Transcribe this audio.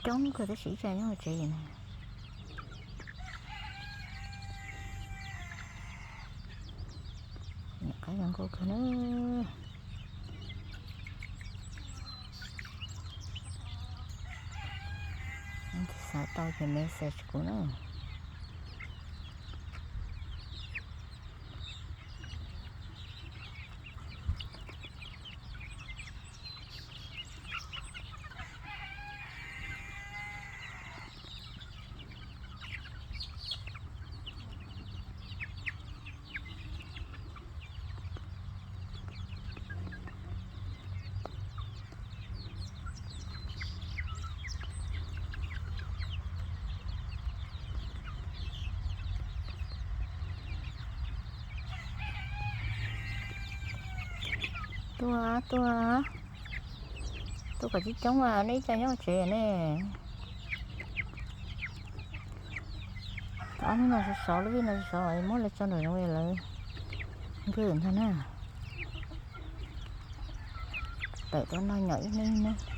Coob kawg tab sis ib tsam nyob tsev na. Nyuam qab zoo nkauj kawg na. Xav tau ces message kuv na. Tuaj, tuaj, tuaj kom coob coob as, nej ib co nyob tsev ne. Ob hnub no sov sov, lub vij no sov sov, muab lawv tso nram zoov lawv nkwj ntag na. Tawm tuaj noj nyom ib hnub ib hnub.